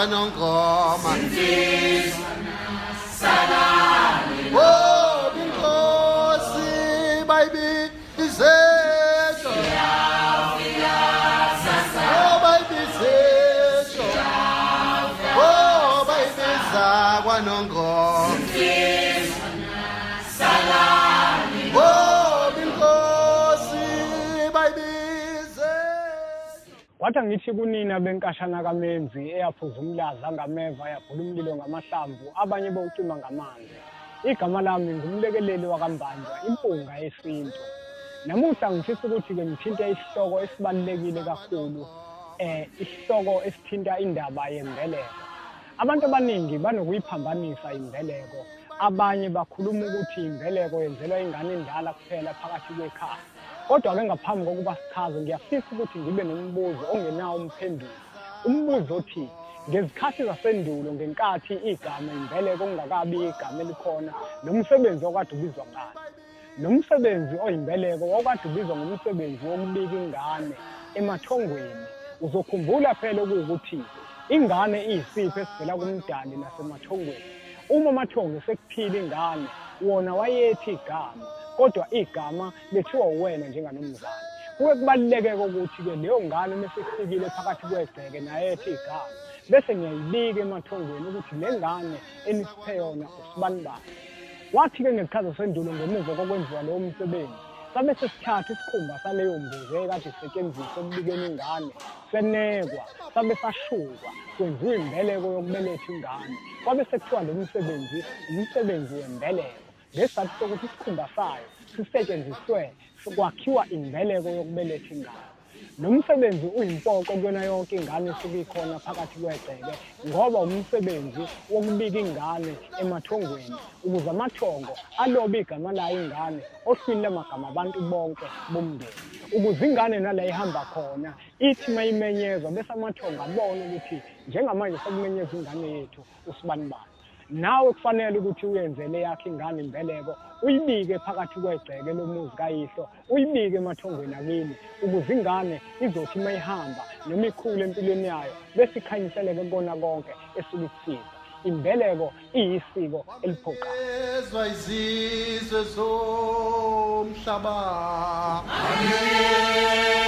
KwaNongoma Oh inkosi bayibize Oh bayibize Oh bayibiza KwaNongoma Oh inkosi bayibize. Kwathi ngithi kunina benkashana kaMenzi eyaphuza umlaza ngameva yabhula umlilo ngamahlamvu abanye bawucima ngamanzi. Igama lami ngumlekeleli wakaMbanjwa, impunga yesintu. Namuhla ngifisa ukuthi-ke ngithinte isihloko esibalulekile kakhulu, isihloko esithinta indaba yembeleko. Abantu abaningi banokuyiphambanisa imbeleko. Abanye bakhuluma ukuthi imbeleko yenzelwa ingane endala kuphela phakathi kwekhaya. Kodwa-ke ngaphambi kokuba sichaze, ngiyafisa ukuthi ngibe nombuzo ongenawo umphendulo. Umbuzo othi, ngezikhathi zasendulo, ngenkathi igama imbeleko kungakabi igama elikhona, lo msebenzi okade ubizwa ngani? Lo msebenzi oyimbeleko wawukade ubizwa ngomsebenzi wokubika ingane emathongweni. Uzokhumbula phela okuwukuthi ingane iyisipho esivela kumdali nasemathongweni. Uma amathongo esekuphila ingane, wona wayethi igama, kodwa igama lethiwa uwena njenganomzali. Kuke kubaluleke ukuthi-ke leyo ngane uma isifikile phakathi kwegceke naye ethi igama, bese ngiyayibika emathongweni ukuthi le ngane enisiphe yona usibanibani. Wathi-ke ngezikhathi zasendulo ngemuva kokwenziwa lowo msebenzi, sabe sesithatha isikhumba saleyo mbuzi eyayikade isetshenziswa ekubikeni ingane, senekwa, sabe sashukwa, kwenziwa imbeleko yokubeletha ingane. Kwabe sekuthiwa lo msebenzi umsebenzi wembeleko, ngesizathu sokuthi isikhumba sayo sisetshenziswe kwakhiwa imbeleko yokubeletha ingane. Lo msebenzi uyimpoqo kuyona yonke ingane esuke ikhona phakathi kwegceke, ngoba umsebenzi wokubika ingane emathongweni ukuze amathongo alobe igama layo ingane ohlwini lamagama abantu bonke bomndeni, ukuze ingane nala ihamba khona ithi uma imenyezwa bese amathongo abone ukuthi njengamanje sekumenyezwa ingane yethu usibanibani. Nawe kufanele ukuthi uyenzele yakhe ingane imbeleko, uyibike phakathi kwegceke lomuzi kayihlo, uyibike emathongweni akini, ukuze ingane izothi uma ihamba noma ikhule empilweni yayo bese ikhanyiseleke kukona konke esuke ikusiza. Imbeleko iyisiko eliphoqayo. Ezwa izizwe zomhlaba. Amen.